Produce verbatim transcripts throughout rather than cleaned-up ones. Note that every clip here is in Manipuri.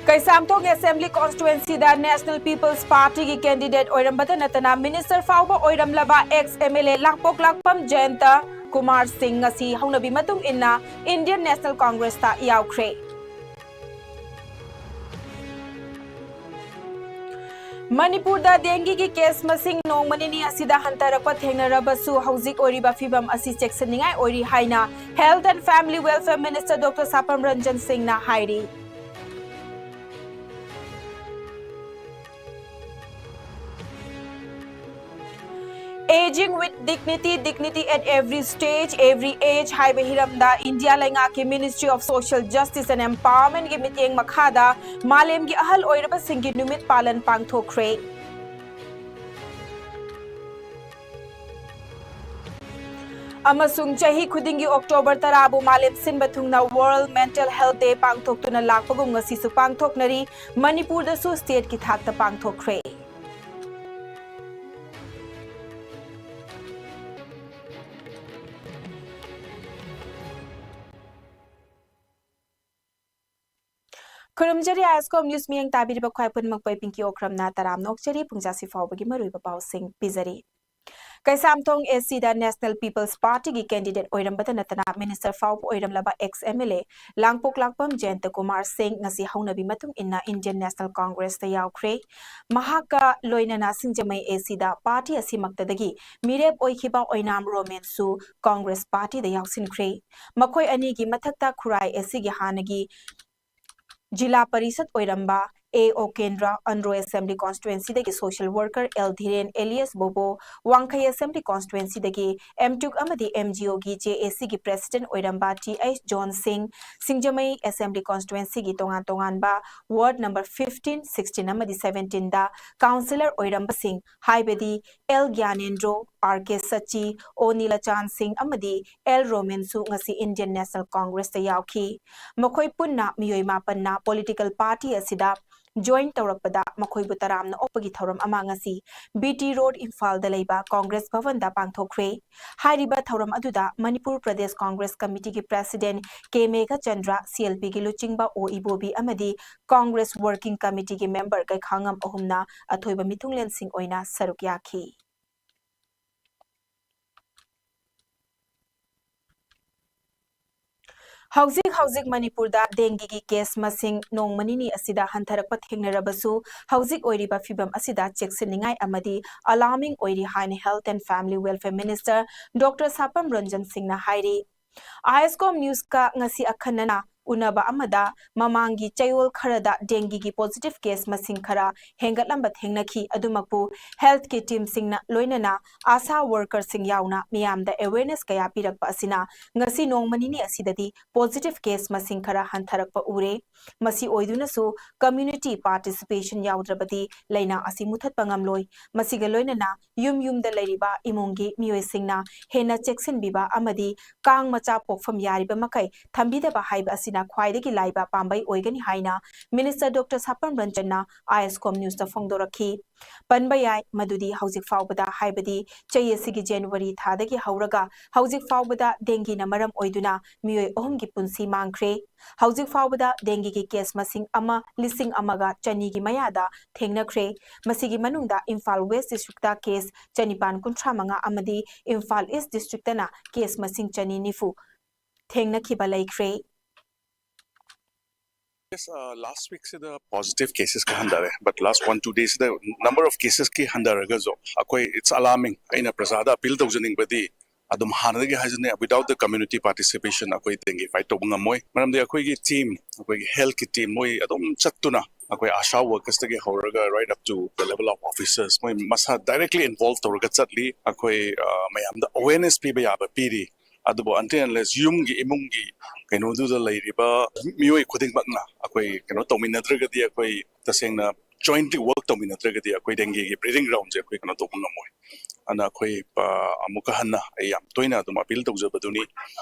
Keishamthong Assembly Constituencyꯗ National People's Partyꯒꯤ candidate ꯑꯣꯏꯔꯝꯕꯇ ꯅꯠꯇꯅ minister ꯐꯥꯎꯕ ꯑꯣꯏꯔꯝꯂꯕ ex MLA ꯂꯥꯡꯄꯣꯛ ꯂꯥꯛꯄꯝ ꯖꯌꯟꯇ ꯀꯨꯃꯥꯔ ꯁꯤꯡ ꯉꯁꯤ ꯍꯧꯅꯕꯤ ꯃꯇꯨꯡ ꯏꯟꯅ Indian National Congressꯇ ꯌꯥꯎꯈ꯭ꯔꯦ꯫ ꯃꯅꯤꯄꯨꯔꯗ dengueꯒꯤ case ꯃꯁꯤꯡ ꯅꯣꯡꯃ ꯅꯤꯅꯤ ꯑꯁꯤꯗ ꯍꯟꯊꯔꯛꯄ ꯊꯦꯡꯅꯔꯕꯁꯨ ꯍꯧꯖꯤꯛ ꯑꯣꯏꯔꯤꯕ ꯐꯤꯕꯝ ꯑꯁꯤ ꯆꯦꯛꯁꯤꯟꯅꯤꯡꯉꯥꯏ ꯑꯣꯏꯔꯤ ꯍꯥꯏꯅ Health and Family Welfare Minister Doctor ꯁꯥꯄꯝ Ranjan ꯁꯤꯡꯅ ꯍꯥꯏꯔꯤ꯫ Aging with Dignity, Dignity at Every Stage, Every Age ꯍꯥꯏꯕ ꯍꯤꯔꯝꯗ ꯏꯟꯗꯤꯌꯥ ꯂꯩꯉꯥꯛꯀꯤ Ministry of Social Justice and Empowermentꯀꯤ ꯃꯤꯠꯌꯦꯡ ꯃꯈꯥꯗ ꯃꯥꯂꯦꯝꯒꯤ ꯑꯍꯜ ꯑꯣꯏꯔꯕꯁꯤꯡꯒꯤ ꯅꯨꯃꯤꯠ ꯄꯥꯂꯟ ꯄꯥꯡꯊꯣꯛꯈ꯭ꯔꯦ꯫ ꯑꯃꯁꯨꯡ ꯆꯍꯤ ꯈꯨꯗꯤꯡꯒꯤ October ꯇꯔꯥꯕꯨ ꯃꯥꯂꯦꯝ ꯁꯤꯟꯕ ꯊꯨꯡꯅ World Mental Health Day ꯄꯥꯡꯊꯣꯛꯇꯨꯅ ꯂꯥꯛꯄꯒꯨꯝ ꯉꯁꯤꯁꯨ ꯄꯥꯡꯊꯣꯛꯅꯔꯤ꯫ ꯃꯅꯤꯄꯨꯔꯗꯁꯨ stateꯀꯤ ꯊꯥꯛꯇ ꯄꯥꯡꯊꯣꯛꯈ꯭ꯔꯦ꯫ ꯈꯨꯔꯨꯝꯖꯔꯤ, ISCOM News ꯃꯤꯠꯌꯦꯡ ꯇꯥꯕꯤꯔꯤꯕ ꯈ꯭ꯋꯥꯏ ꯄꯨꯝꯅꯃꯛꯄꯨ ꯑꯩ ꯄꯤꯡꯀꯤ ꯑꯣꯀ꯭ꯔꯝꯅ ꯇꯔꯥꯝꯅ ꯑꯣꯛꯆꯔꯤ꯫ ꯄꯨꯡꯖꯥꯁꯤ ꯐꯥꯎꯕꯒꯤ ꯃꯔꯨꯑꯣꯏꯕ ꯄꯥꯎꯁꯤꯡ ꯄꯤꯖꯔꯤ꯫ ꯀꯩꯁꯥꯝꯊꯣꯡ ACꯗ National People's Partyꯒꯤ candidate ꯑꯣꯏꯔꯝꯕꯇ ꯅꯠꯇꯅ minister ꯐꯥꯎꯕ ꯑꯣꯏꯔꯝꯂꯕ ex MLA ꯂꯥꯡꯄꯣꯛ ꯂꯥꯛꯄꯝ ꯖꯌꯟꯇ ꯀꯨꯃꯥꯔ ꯁꯤꯡ ꯉꯁꯤ ꯍꯧꯅꯕꯤ ꯃꯇꯨꯡ ꯏꯟꯅ Indian National Congressꯇ ꯌꯥꯎꯈ꯭ꯔꯦ꯫ ꯃꯍꯥꯛꯀ ꯂꯣꯏꯅꯅ ꯁꯤꯡꯖꯃꯩ ACꯗ party ꯑꯁꯤꯃꯛꯇꯗꯒꯤ ꯃꯤꯔꯦꯞ ꯑꯣꯏꯈꯤꯕ ꯑꯣꯏꯅꯥꯝ ꯔꯣꯃꯦꯟꯁꯨ Congress partyꯗ ꯌꯥꯎꯁꯤꯟꯈ꯭ꯔꯦ꯫ ꯃꯈꯣꯏ ꯑꯅꯤꯒꯤ ꯃꯊꯛꯇ ꯈꯨꯔꯥꯏ ACꯒꯤ ꯍꯥꯟꯅꯒꯤ ꯖꯤꯂꯥ ꯄꯔꯤꯁꯠ ꯑꯣꯏꯔꯝꯕ A ꯑꯣꯀꯦꯟꯗ꯭ꯔ, Andro Assembly Constituencyꯗꯒꯤ social worker L ꯙꯤꯔꯦꯟ alias ꯕꯣꯕꯣ, ꯋꯥꯡꯈꯩ Assembly Constituencyꯗꯒꯤ MTUC ꯑꯃꯗꯤ MGOꯒꯤ JACꯒꯤ president ꯑꯣꯏꯔꯝꯕ Th ꯖꯣꯟ ꯁꯤꯡ, ꯁꯤꯡꯖꯃꯩ Assembly Constituencyꯒꯤ ꯇꯣꯉꯥꯟ ꯇꯣꯉꯥꯟꯕ ward number fifteen, sixteen ꯑꯃꯗꯤ seventeenꯗ councillor ꯑꯣꯏꯔꯝꯕꯁꯤꯡ ꯍꯥꯏꯕꯗꯤ L ꯒ꯭ꯌꯥꯅꯦꯟꯗ꯭ꯔꯣ, R ꯀꯦ ꯁꯆꯤ, O ꯅꯤꯂꯆꯥꯟ ꯁꯤꯡ ꯑꯃꯗꯤ L ꯔꯣꯃꯦꯟꯁꯨ ꯉꯁꯤ Indian National Congressꯇ ꯌꯥꯎꯈꯤ꯫ ꯃꯈꯣꯏ ꯄꯨꯟꯅ ꯃꯤꯑꯣꯏ ꯃꯥꯄꯟꯅ political party ꯑꯁꯤꯗ ꯖꯣꯏꯟ ꯇꯧꯔꯛꯄꯗ ꯃꯈꯣꯏꯕꯨ ꯇꯔꯥꯝꯅ ꯑꯣꯛꯄꯒꯤ ꯊꯧꯔꯝ ꯑꯃ ꯉꯁꯤ ꯕꯤ ꯇꯤ ꯔꯣꯗ, ꯏꯝꯐꯥꯜꯗ ꯂꯩꯕ ꯀꯣꯡꯒ꯭ꯔꯦꯁ ꯚꯕꯟꯗ ꯄꯥꯡꯊꯣꯛꯈ꯭ꯔꯦ꯫ ꯍꯥꯏꯔꯤꯕ ꯊꯧꯔꯝ ꯑꯗꯨꯗ ꯃꯅꯤꯄꯨꯔ ꯄ꯭ꯔꯗꯦꯁ ꯀꯣꯡꯒ꯭ꯔꯦꯁ ꯀꯃꯤꯇꯤꯒꯤ ꯄ꯭ꯔꯦꯁꯤꯗꯦꯟ ꯀꯦ ꯃꯦꯘꯆꯟꯗ꯭ꯔ, ꯁꯤ ꯑꯦꯜ ꯄꯤꯒꯤ ꯂꯨꯆꯤꯡꯕ ꯑꯣ ꯏꯕꯣꯕꯤ ꯑꯃꯗꯤ ꯀꯣꯡꯒ꯭ꯔꯦꯁ ꯋꯔꯀꯤꯡ ꯀꯃꯤꯇꯤꯒꯤ ꯃꯦꯝꯕꯔ ꯀꯩꯈꯥꯉꯝ ꯑꯍꯨꯝꯅ ꯑꯊꯣꯏꯕ ꯃꯤꯊꯨꯡꯂꯦꯟꯁꯤꯡ ꯑꯣꯏꯅ ꯁꯔꯨꯛ ꯌꯥꯈꯤ꯫ ꯍꯧꯖꯤꯛ ꯍꯧꯖꯤꯛ ꯃꯅꯤꯄꯨꯔꯗ ꯗꯦꯡꯒꯤꯒꯤ ꯀꯦꯁ ꯃꯁꯤꯡ ꯅꯣꯡꯃ ꯅꯤꯅꯤ ꯑꯁꯤꯗ ꯍꯟꯊꯔꯛꯄ ꯊꯦꯡꯅꯔꯕꯁꯨ, ꯍꯧꯖꯤꯛ ꯑꯣꯏꯔꯤꯕ ꯐꯤꯕꯝ ꯑꯁꯤꯗ ꯆꯦꯛꯁꯤꯟꯅꯤꯡꯉꯥꯏ ꯑꯃꯗꯤ alarming ꯑꯣꯏꯔꯤ ꯍꯥꯏꯅ Health and Family Welfare Minister Doctor ꯁꯥꯄꯝ Ranjan ꯁꯤꯡꯅ ꯍꯥꯏꯔꯤ꯫ ꯑꯥꯏ ꯑꯦꯁ ꯀꯣꯝ ꯅ꯭ꯌꯨꯁꯀ ꯉꯁꯤ ꯑꯈꯟꯅꯅ ꯎꯅꯕ ꯑꯃꯗ ꯃꯃꯥꯡꯒꯤ ꯆꯌꯣꯜ ꯈꯔꯗ ꯗꯦꯡꯒꯤꯒꯤ ꯄꯣꯖꯤꯇꯤꯚ ꯀꯦꯁ ꯃꯁꯤꯡ ꯈꯔ ꯍꯦꯟꯒꯠꯂꯝꯕ ꯊꯦꯡꯅꯈꯤ꯫ ꯑꯗꯨꯃꯛꯄꯨ ꯍꯦꯜꯊꯀꯤ ꯇꯤꯝꯁꯤꯡꯅ ꯂꯣꯏꯅꯅ ꯑꯥꯁꯥ ꯋꯥꯔꯀꯔꯁꯤꯡ ꯌꯥꯎꯅ ꯃꯤꯌꯥꯝꯗ ꯑꯦꯋꯦꯔꯅꯦꯁ ꯀꯌꯥ ꯄꯤꯔꯛꯄ ꯑꯁꯤꯅ ꯉꯁꯤ ꯅꯣꯡꯃ ꯅꯤꯅꯤ ꯑꯁꯤꯗꯗꯤ ꯄꯣꯖꯤꯇꯤꯚ ꯀꯦꯁ ꯃꯁꯤꯡ ꯈꯔ ꯍꯟꯊꯔꯛꯄ ꯎꯔꯦ꯫ ꯃꯁꯤ ꯑꯣꯏꯗꯨꯅꯁꯨ ꯀꯝꯌꯨꯅꯤꯇꯤ ꯄꯥꯔꯇꯤꯁꯤꯄꯦꯁꯟ ꯌꯥꯎꯗ꯭ꯔꯕꯗꯤ ꯂꯩꯅꯥ ꯑꯁꯤ ꯃꯨꯊꯠꯄ ꯉꯝꯂꯣꯏ꯫ ꯃꯁꯤꯒ ꯂꯣꯏꯅꯅ ꯌꯨꯝ ꯌꯨꯝꯗ ꯂꯩꯔꯤꯕ ꯏꯃꯨꯡꯒꯤ ꯃꯤꯑꯣꯏꯁꯤꯡꯅ ꯍꯦꯟꯅ ꯆꯦꯛꯁꯤꯟꯕꯤꯕ ꯑꯃꯗꯤ ꯀꯥꯡ ꯃꯆꯥ ꯄꯣꯛꯐꯝ ꯌꯥꯔꯤꯕ ꯃꯈꯩ ꯊꯝꯕꯤꯗꯕ ꯍꯥꯏꯕ ꯑꯁꯤꯅ ꯈ꯭ꯋꯥꯏꯗꯒꯤ ꯂꯥꯏꯕ ꯄꯥꯝꯕꯩ ꯑꯣꯏꯒꯅꯤ ꯍꯥꯏꯅ ꯃꯤꯅꯤꯁꯇꯔ ꯗꯣꯛꯇꯔ ꯁꯥꯄꯝ ꯔꯟꯖꯟꯅ ꯑꯥꯏ ꯑꯦꯁ ꯀꯣꯝ ꯅ꯭ꯌꯨꯁꯇ ꯐꯣꯡꯗꯣꯔꯛꯈꯤ꯫ ꯄꯟꯕ ꯌꯥꯏ ꯃꯗꯨꯗꯤ ꯍꯧꯖꯤꯛ ꯐꯥꯎꯕꯗ, ꯍꯥꯏꯕꯗꯤ ꯆꯍꯤ ꯑꯁꯤꯒꯤ ꯖꯅꯋꯥꯔꯤ ꯊꯥꯗꯒꯤ ꯍꯧꯔꯒ ꯍꯧꯖꯤꯛ ꯐꯥꯎꯕꯗ ꯗꯦꯡꯒꯤꯅ ꯃꯔꯝ ꯑꯣꯏꯗꯨꯅ ꯃꯤꯑꯣꯏ ꯑꯍꯨꯝꯒꯤ ꯄꯨꯟꯁꯤ ꯃꯥꯡꯈ꯭ꯔꯦ꯫ ꯍꯧꯖꯤꯛ ꯐꯥꯎꯕꯗ ꯗꯦꯡꯒꯤꯒꯤ ꯀꯦꯁ ꯃꯁꯤꯡ ꯑꯃ, ꯂꯤꯁꯤꯡ ꯑꯃꯒ ꯆꯅꯤꯒꯤ ꯃꯌꯥꯗ ꯊꯦꯡꯅꯈ꯭ꯔꯦ꯫ ꯃꯁꯤꯒꯤ ꯃꯅꯨꯡꯗ ꯏꯝꯐꯥꯜ ꯋꯦꯁ ꯗꯤꯁꯇ꯭ꯔꯤꯛꯇ ꯀꯦꯁ ꯆꯅꯤꯄꯥꯟ ꯀꯨꯟꯊ꯭ꯔꯥ ꯃꯉꯥ ꯑꯃꯗꯤ ꯏꯝꯐꯥꯜ ꯏꯁ ꯗꯤꯁꯇ꯭ꯔꯤꯛꯇꯅ ꯀꯦꯁ ꯃꯁꯤꯡ ꯆꯅꯤ ꯅꯤꯐꯨ ꯊꯦꯡꯅꯈꯤꯕ ꯂꯩꯈ꯭ꯔꯦ꯫ Yes, uh, last week ꯁꯤꯗ positive cases ꯀ ꯍꯟꯊꯔꯦ, but last one two days ꯁꯤꯗ number of cases ꯀꯤ ꯍꯟꯊꯔꯒꯁꯨ ꯑꯩꯈꯣꯏ it's alarming. ꯑꯩꯅ ꯄ꯭ꯔꯖꯥꯗ appeal ꯇꯧꯖꯅꯤꯡꯕꯗꯤ, ꯑꯗꯨꯝ ꯍꯥꯟꯅꯗꯒꯤ ꯍꯥꯏꯖꯅꯤꯡꯉꯤ, without the community participation ꯑꯩꯈꯣꯏ dengue fight ꯇꯧꯕ ꯉꯝꯃꯣꯏ꯫ ꯃꯔꯝꯗꯤ ꯑꯩꯈꯣꯏꯒꯤ ꯇꯤꯝ, ꯑꯩꯈꯣꯏꯒꯤ ꯍꯦꯜꯊꯀꯤ ꯇꯤꯝ, ꯃꯣꯏ ꯑꯗꯨꯝ ꯆꯠꯇꯨꯅ ꯑꯩꯈꯣꯏ ꯑꯥꯁꯥ ꯋꯥꯔꯀꯔꯁꯇꯒꯤ ꯍꯧꯔꯒ right up to the level of officers, ꯃꯣꯏ ꯃꯁꯥ directly involve ꯇꯧꯔꯒ ꯆꯠꯂꯤ꯫ ꯑꯩꯈꯣꯏ ꯑ, ꯃꯌꯥꯝꯗ awareness ꯄꯤꯕ ꯌꯥꯕ ꯄꯤꯔꯤ꯫ ꯑꯗꯨꯕꯨ until unless ꯌꯨꯝꯒꯤ, ꯏꯃꯨꯡꯒꯤ ꯀꯩꯅꯣꯗꯨꯗ ꯂꯩꯔꯤꯕ ꯃꯤꯑꯣꯏ ꯈꯨꯗꯤꯡꯃꯛꯅ ꯑꯩꯈꯣꯏ ꯀꯩꯅꯣ ꯇꯧꯃꯤꯟꯅꯗ꯭ꯔꯒꯗꯤ, ꯑꯩꯈꯣꯏ ꯇꯁꯦꯡꯅ jointly work ꯇꯧꯃꯤꯟꯅꯗ꯭ꯔꯒꯗꯤ ꯑꯩꯈꯣꯏ dengueꯒꯤ breeding groundꯁꯦ ꯑꯩꯈꯣꯏ ꯀꯩꯅꯣ ꯇꯧꯕ ꯉꯝꯃꯣꯏ꯫ ꯑꯗꯨꯅ ꯑꯩꯈꯣꯏ ꯑ, ꯑꯃꯨꯛꯀ ꯍꯟꯅ ꯑꯩ ꯌꯥꯝ ꯇꯣꯏꯅ ꯑꯗꯨꯝ appeal ꯇꯧꯖꯕꯗꯨꯅꯤ,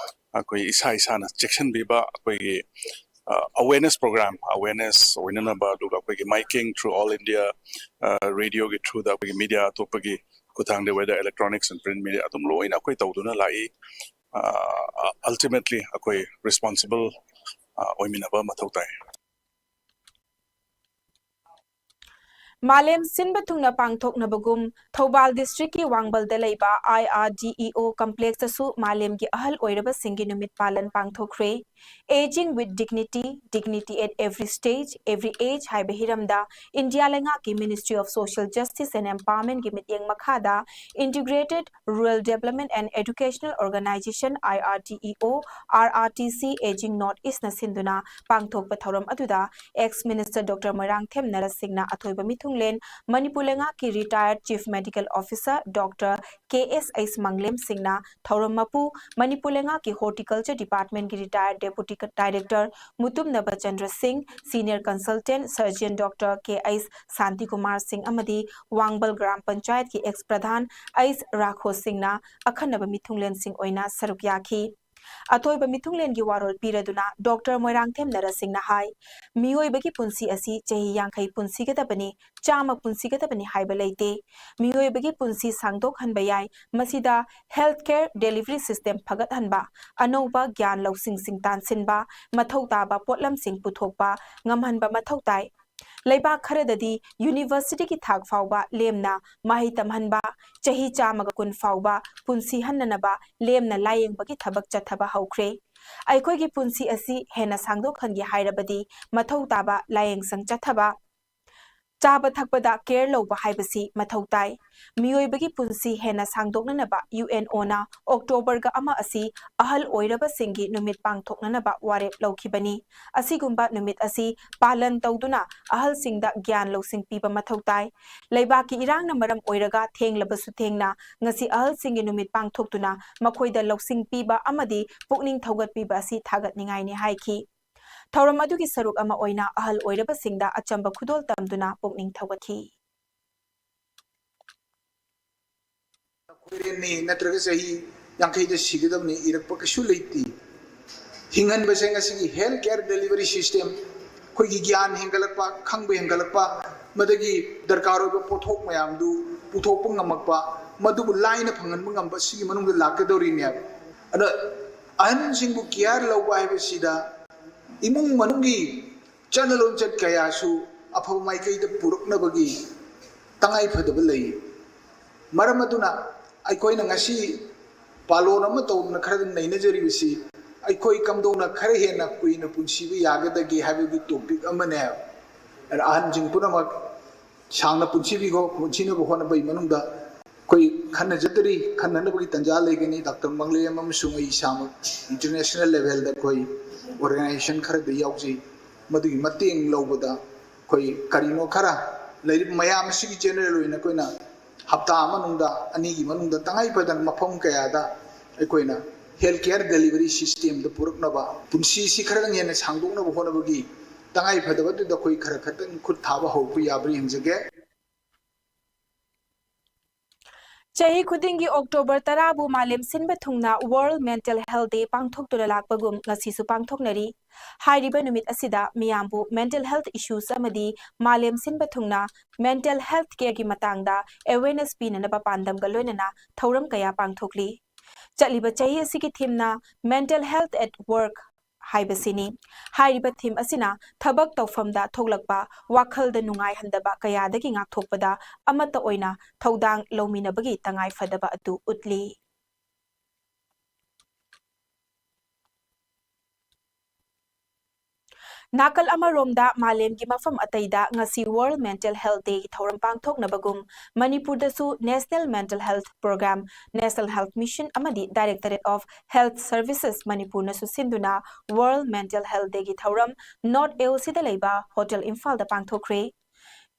ꯑꯩꯈꯣꯏ ꯏꯁꯥ ꯏꯁꯥꯅ ꯆꯦꯛꯁꯤꯟꯕꯤꯕ, ꯑꯩꯈꯣꯏꯒꯤ ꯑꯋꯦꯔꯅꯦꯁ ꯄ꯭ꯔꯣꯒ꯭ꯔꯥꯝ, ꯑꯋꯦꯔꯅꯦꯁ ꯑꯣꯏꯅꯅꯕ, ꯑꯗꯨꯒ ꯑꯩꯈꯣꯏꯒꯤ ꯃꯥꯏꯀꯤꯡ through all India, ꯔꯦꯗꯤꯑꯣꯒꯤ through ꯗ, ꯑꯩꯈꯣꯏꯒꯤ ꯃꯤꯗꯤꯌꯥ ꯑꯇꯣꯞꯄꯒꯤ ꯈꯨꯠꯊꯥꯡꯗ, whether electronics and print media, ꯑꯗꯨꯝ ꯂꯣꯏꯅ ꯑꯩꯈꯣꯏ ꯇꯧꯗꯨꯅ ꯂꯥꯛꯏ꯫ ꯑꯜꯇꯤꯃꯦꯠꯂꯤ ꯑꯩꯈꯣꯏ ꯔꯦꯁꯄꯣꯟꯁꯤꯕꯜ ꯑꯣꯏꯃꯤꯟꯅꯕ ꯃꯊꯧ ꯇꯥꯏ꯫ ꯃꯥꯂꯦꯝ ꯁꯤꯟꯕ ꯊꯨꯡꯅ ꯄꯥꯡꯊꯣꯛꯅꯕꯒꯨꯝ ꯊꯧꯕꯥꯜ ꯗꯤꯁꯇ꯭ꯔꯤꯛꯀꯤ ꯋꯥꯡꯕꯜꯗ ꯂꯩꯕ ꯑꯥꯏ ꯑꯥꯔ ꯗꯤ ꯏ ꯑꯣ ꯀꯝꯄ꯭ꯂꯦꯛꯁꯇꯁꯨ ꯃꯥꯂꯦꯝꯒꯤ ꯑꯍꯜ ꯑꯣꯏꯔꯕꯁꯤꯡꯒꯤ ꯅꯨꯃꯤꯠ ꯄꯥꯂꯟ ꯄꯥꯡꯊꯣꯛꯈ꯭ꯔꯦ꯫ Aging with dignity, dignity at every stage, every age ꯍꯥꯏꯕ ꯍꯤꯔꯝꯗ ꯏꯟꯗꯤꯌꯥ ꯂꯩꯉꯥꯛꯀꯤ Ministry of Social Justice and Empowermentꯀꯤ ꯃꯤꯠꯌꯦꯡ ꯃꯈꯥꯗ Integrated Rural Development and Educational Organization, I R D E O, R R T C, Aging North Eastꯅ ꯁꯤꯟꯗꯨꯅ ꯄꯥꯡꯊꯣꯛꯄ ꯊꯧꯔꯝ ꯑꯗꯨꯗ ex Minister Doctor ꯃꯣꯏꯔꯥꯡꯊꯦꯝ ꯅꯔꯁꯤꯡꯅ ꯑꯊꯣꯏꯕ ꯃꯤꯊꯨꯡꯂꯦꯟ, ꯃꯅꯤꯄꯨꯔ ꯂꯩꯉꯥꯛꯀꯤ retired Chief Medical Officer Doctor ꯀꯦ ꯑꯦꯁ ꯑꯩꯁ ꯃꯪꯂꯦꯝ ꯁꯤꯡꯅ ꯊꯧꯔꯝ ꯃꯄꯨ, ꯃꯅꯤꯄꯨꯔ ꯂꯩꯉꯥꯛꯀꯤ Horticulture Departmentꯀꯤ retired Deputy Director ꯃꯨꯇꯨꯝꯅꯕ Chandra ꯁꯤꯡ, Senior Consultant Surgeon Doctor ꯀꯦ ꯑꯩꯁ ꯁꯥꯟꯇꯤꯀꯨꯃꯥꯔ ꯁꯤꯡ ꯑꯃꯗꯤ ꯋꯥꯡꯕꯜ ꯒ꯭ꯔꯥꯝ ꯄꯟꯆꯥꯌꯠꯀꯤ ex ꯄ꯭ꯔꯙꯥꯟ ꯑꯩꯁ ꯔꯥꯈꯣ ꯁꯤꯡꯅ ꯑꯈꯟꯅꯕ ꯃꯤꯊꯨꯡꯂꯦꯟꯁꯤꯡ ꯑꯣꯏꯅ ꯁꯔꯨꯛ ꯌꯥꯈꯤ꯫ ꯑꯊꯣꯏꯕ ꯃꯤꯊꯨꯡꯂꯦꯟꯒꯤ ꯋꯥꯔꯣꯜ ꯄꯤꯔꯗꯨꯅ ꯗꯣꯛꯇꯔ ꯃꯣꯏꯔꯥꯡꯊꯦꯝ ꯅꯔꯁꯤꯡꯅ ꯍꯥꯏ, ꯃꯤꯑꯣꯏꯕꯒꯤ ꯄꯨꯟꯁꯤ ꯑꯁꯤ ꯆꯍꯤ ꯌꯥꯡꯈꯩ ꯄꯨꯟꯁꯤꯒꯗꯕꯅꯤ, ꯆꯥꯝꯃ ꯄꯨꯟꯁꯤꯒꯗꯕꯅꯤ ꯍꯥꯏꯕ ꯂꯩꯇꯦ꯫ ꯃꯤꯑꯣꯏꯕꯒꯤ ꯄꯨꯟꯁꯤ ꯁꯥꯡꯗꯣꯛꯍꯟꯕ ꯌꯥꯏ꯫ ꯃꯁꯤꯗ health care delivery system ꯐꯒꯠꯍꯟꯕ, ꯑꯅꯧꯕ ꯒ꯭ꯌꯥꯟ ꯂꯧꯁꯤꯡꯁꯤꯡ ꯇꯥꯟꯁꯤꯟꯕ, ꯃꯊꯧ ꯇꯥꯕ ꯄꯣꯠꯂꯝꯁꯤꯡ ꯄꯨꯊꯣꯛꯄ ꯉꯝꯍꯟꯕ ꯃꯊꯧ ꯇꯥꯏ꯫ ꯂꯩꯕꯥꯛ ꯈꯔꯗꯗꯤ universityꯒꯤ ꯊꯥꯛ ꯐꯥꯎꯕ ꯂꯦꯝꯅ ꯃꯍꯩ ꯇꯝꯍꯟꯕ, ꯆꯍꯤ ꯆꯥꯝꯃꯒ ꯀꯨꯟ ꯐꯥꯎꯕ ꯄꯨꯟꯁꯤ ꯍꯟꯅꯅꯕ ꯂꯦꯝꯅ ꯂꯥꯌꯦꯡꯕꯒꯤ ꯊꯕꯛ ꯆꯠꯊꯕ ꯍꯧꯈ꯭ꯔꯦ꯫ ꯑꯩꯈꯣꯏꯒꯤ ꯄꯨꯟꯁꯤ ꯑꯁꯤ ꯍꯦꯟꯅ ꯁꯥꯡꯗꯣꯛꯍꯟꯒꯦ ꯍꯥꯏꯔꯕꯗꯤ ꯃꯊꯧ ꯇꯥꯕ ꯂꯥꯌꯦꯡꯁꯪ ꯆꯠꯊꯕ, ꯆꯥꯕ ꯊꯛꯄꯗ care ꯂꯧꯕ ꯍꯥꯏꯕꯁꯤ ꯃꯊꯧ ꯇꯥꯏ꯫ ꯃꯤꯑꯣꯏꯕꯒꯤ ꯄꯨꯟꯁꯤ ꯍꯦꯟꯅ ꯁꯥꯡꯗꯣꯛꯅꯅꯕ ꯌꯨ ꯑꯦꯟ ꯑꯣꯅ ꯑꯣꯛꯇꯣꯕꯔꯒ ꯑꯃ ꯑꯁꯤ ꯑꯍꯜ ꯑꯣꯏꯔꯕꯁꯤꯡꯒꯤ ꯅꯨꯃꯤꯠ ꯄꯥꯡꯊꯣꯛꯅꯅꯕ ꯋꯥꯔꯦꯞ ꯂꯧꯈꯤꯕꯅꯤ꯫ ꯑꯁꯤꯒꯨꯝꯕ ꯅꯨꯃꯤꯠ ꯑꯁꯤ ꯄꯥꯂꯟ ꯇꯧꯗꯨꯅ ꯑꯍꯜꯁꯤꯡꯗ ꯒ꯭ꯌꯥꯟ ꯂꯧꯁꯤꯡ ꯄꯤꯕ ꯃꯊꯧ ꯇꯥꯏ꯫ ꯂꯩꯕꯥꯛꯀꯤ ꯏꯔꯥꯡꯅ ꯃꯔꯝ ꯑꯣꯏꯔꯒ ꯊꯦꯡꯂꯕꯁꯨ ꯊꯦꯡꯅ ꯉꯁꯤ ꯑꯍꯜꯁꯤꯡꯒꯤ ꯅꯨꯃꯤꯠ ꯄꯥꯡꯊꯣꯛꯇꯨꯅ ꯃꯈꯣꯏꯗ ꯂꯧꯁꯤꯡ ꯄꯤꯕ ꯑꯃꯗꯤ ꯄꯨꯛꯅꯤꯡ ꯊꯧꯒꯠꯄꯤꯕ ꯑꯁꯤ ꯊꯥꯒꯠꯅꯤꯡꯉꯥꯏꯅꯤ ꯍꯥꯏꯈꯤ꯫ ꯊꯧꯔꯝ ꯑꯗꯨꯒꯤ ꯁꯔꯨꯛ ꯑꯃ ꯑꯣꯏꯅ ꯑꯍꯜ ꯑꯣꯏꯔꯕꯁꯤꯡꯗ ꯑꯆꯝꯕ ꯈꯨꯗꯣꯜ ꯇꯝꯗꯨꯅ ꯄꯨꯛꯅꯤꯡ ꯊꯧꯒꯠꯈꯤ꯫ ꯈꯣꯏꯔꯦꯟꯅꯤ ꯅꯠꯇ꯭ꯔꯒ ꯆꯍꯤ ꯌꯥꯡꯈꯩꯗ ꯁꯤꯒꯗꯕꯅꯤ ꯏꯔꯛꯄ ꯀꯩꯁꯨ ꯂꯩꯇꯦ꯫ ꯍꯤꯡꯍꯟꯕꯁꯦ ꯉꯁꯤꯒꯤ health care delivery system, ꯑꯩꯈꯣꯏꯒꯤ ꯒ꯭ꯌꯥꯟ ꯍꯦꯟꯒꯠꯂꯛꯄ, ꯈꯪꯕ ꯍꯦꯟꯒꯠꯂꯛꯄ, ꯃꯗꯒꯤ ꯗꯔꯀꯥꯔ ꯑꯣꯏꯕ ꯄꯣꯠꯊꯣꯛ ꯃꯌꯥꯝꯗꯨ ꯄꯨꯊꯣꯛꯄ ꯉꯝꯃꯛꯄ, ꯃꯗꯨꯕꯨ ꯂꯥꯏꯅ ꯐꯪꯍꯟꯕ ꯉꯝꯕ, ꯁꯤꯒꯤ ꯃꯅꯨꯡꯗ ꯂꯥꯛꯀꯗꯧꯔꯤꯅꯦꯕ꯫ ꯑꯗ ꯑꯍꯟꯁꯤꯡꯕꯨ care ꯂꯧꯕ ꯍꯥꯏꯕꯁꯤꯗ ꯏꯃꯨꯡ ꯃꯅꯨꯡꯒꯤ ꯆꯠꯅ ꯂꯣꯟꯆꯠ ꯀꯌꯥꯁꯨ ꯑꯐꯕ ꯃꯥꯏꯀꯩꯗ ꯄꯨꯔꯛꯅꯕꯒꯤ ꯇꯉꯥꯏ ꯐꯗꯕ ꯂꯩ꯫ ꯃꯔꯝ ꯑꯗꯨꯅ ꯑꯩꯈꯣꯏꯅ ꯉꯁꯤ ꯄꯥꯂꯣꯟ ꯑꯃ ꯇꯧꯗꯨꯅ ꯈꯔ ꯑꯗꯨꯝ ꯅꯩꯅꯖꯔꯤꯕꯁꯤ ꯑꯩꯈꯣꯏ ꯀꯝꯗꯧꯅ ꯈꯔ ꯍꯦꯟꯅ ꯀꯨꯏꯅ ꯄꯨꯟꯁꯤꯕ ꯌꯥꯒꯗꯒꯦ ꯍꯥꯏꯕꯒꯤ topic ꯑꯃꯅꯦ꯫ ꯑꯗ ꯑꯍꯟꯁꯤꯡ ꯄꯨꯝꯅꯃꯛ ꯁꯥꯡꯅ ꯄꯨꯟꯁꯤꯕꯤꯈꯣ, ꯄꯨꯟꯁꯤꯅꯕ ꯍꯣꯠꯅꯕꯒꯤ ꯃꯅꯨꯡꯗ ꯑꯩꯈꯣꯏ ꯈꯟꯅꯖꯗ꯭ꯔꯤ, ꯈꯟꯅꯅꯕꯒꯤ ꯇꯥꯟꯖꯥ ꯂꯩꯒꯅꯤ꯫ ꯗꯥꯛꯇꯔ ꯃꯪꯂꯦꯝ ꯑꯃꯁꯨꯡ ꯑꯩ ꯏꯁꯥꯃꯛ international levelꯗ ꯑꯩꯈꯣꯏ organization ꯈꯔꯗ ꯌꯥꯎꯖꯩ꯫ ꯃꯗꯨꯒꯤ ꯃꯇꯦꯡ ꯂꯧꯕꯗ ꯑꯩꯈꯣꯏ ꯀꯔꯤꯅꯣ ꯈꯔ ꯂꯩꯔꯤꯕ ꯃꯌꯥꯝ ꯑꯁꯤꯒꯤ general ꯑꯣꯏꯅ ꯑꯩꯈꯣꯏꯅ ꯍꯞꯇꯥ ꯃꯅꯨꯡꯗ, ꯑꯅꯤꯒꯤ ꯃꯅꯨꯡꯗ ꯇꯉꯥꯏ ꯐꯗꯅ ꯃꯐꯝ ꯀꯌꯥꯗ ꯑꯩꯈꯣꯏꯅ health care delivery systemꯗ ꯄꯨꯔꯛꯅꯕ, ꯄꯨꯟꯁꯤꯁꯤ ꯈꯔꯗꯪ ꯍꯦꯟꯅ ꯁꯥꯡꯗꯣꯛꯅꯕ ꯍꯣꯠꯅꯕꯒꯤ ꯇꯉꯥꯏ ꯐꯗꯕꯗꯨꯗ ꯑꯩꯈꯣꯏ ꯈꯔ ꯈꯛꯇꯪ ꯈꯨꯠ ꯊꯥꯕ ꯍꯧꯔꯛꯄ ꯌꯥꯕ꯭ꯔꯥ ꯌꯦꯡꯖꯒꯦ꯫ ꯆꯍꯤ ꯈꯨꯗꯤꯡꯒꯤ October ꯇꯔꯥꯕꯨ ꯃꯥꯂꯦꯝ ꯁꯤꯟꯕ ꯊꯨꯡꯅ World Mental Health Day ꯄꯥꯡꯊꯣꯛꯇꯨꯅ ꯂꯥꯛꯄꯒꯨꯝ ꯉꯁꯤꯁꯨ ꯄꯥꯡꯊꯣꯛꯅꯔꯤ꯫ ꯍꯥꯏꯔꯤꯕ ꯅꯨꯃꯤꯠ ꯑꯁꯤꯗ ꯃꯤꯌꯥꯝꯕꯨ mental health issues ꯑꯃꯗꯤ ꯃꯥꯂꯦꯝ ꯁꯤꯟꯕ ꯊꯨꯡꯅ mental health careꯒꯤ ꯃꯇꯥꯡꯗ awareness ꯄꯤꯅꯅꯕ ꯄꯥꯟꯗꯝꯒ ꯂꯣꯏꯅꯅ ꯊꯧꯔꯝ ꯀꯌꯥ ꯄꯥꯡꯊꯣꯛꯂꯤ꯫ ꯆꯠꯂꯤꯕ ꯆꯍꯤ ꯑꯁꯤꯒꯤ themeꯅ Mental Health at Work ꯍꯥꯏꯕꯁꯤꯅꯤ꯫ ꯍꯥꯏꯔꯤꯕ theme ꯑꯁꯤꯅ ꯊꯕꯛ ꯇꯧꯐꯝꯗ ꯊꯣꯛꯂꯛꯄ ꯋꯥꯈꯜꯗ ꯅꯨꯡꯉꯥꯏꯍꯟꯗꯕ ꯀꯌꯥꯗꯒꯤ ꯉꯥꯛꯊꯣꯛꯄꯗ ꯑꯃꯠꯇ ꯑꯣꯏꯅ ꯊꯧꯗꯥꯡ ꯂꯧꯃꯤꯟꯅꯕꯒꯤ ꯇꯉꯥꯏ ꯐꯗꯕ ꯑꯗꯨ ꯎꯠꯂꯤ꯫ ꯅꯥꯀꯜ ꯑꯃꯔꯣꯝꯗ ꯃꯥꯂꯦꯝꯒꯤ ꯃꯐꯝ ꯑꯇꯩꯗ ꯉꯁꯤ World Mental Health Dayꯒꯤ ꯊꯧꯔꯝ ꯄꯥꯡꯊꯣꯛꯅꯕꯒꯨꯝ ꯃꯅꯤꯄꯨꯔꯗꯁꯨ National Mental Health Program, National Health Mission ꯑꯃꯗꯤ Directorate of Health Services ꯃꯅꯤꯄꯨꯔꯅꯁꯨ ꯁꯤꯟꯗꯨꯅ World Mental Health Dayꯒꯤ ꯊꯧꯔꯝ North AOCꯗ ꯂꯩꯕ Hotel ꯏꯝꯐꯥꯜꯗ ꯄꯥꯡꯊꯣꯛꯈ꯭ꯔꯦ꯫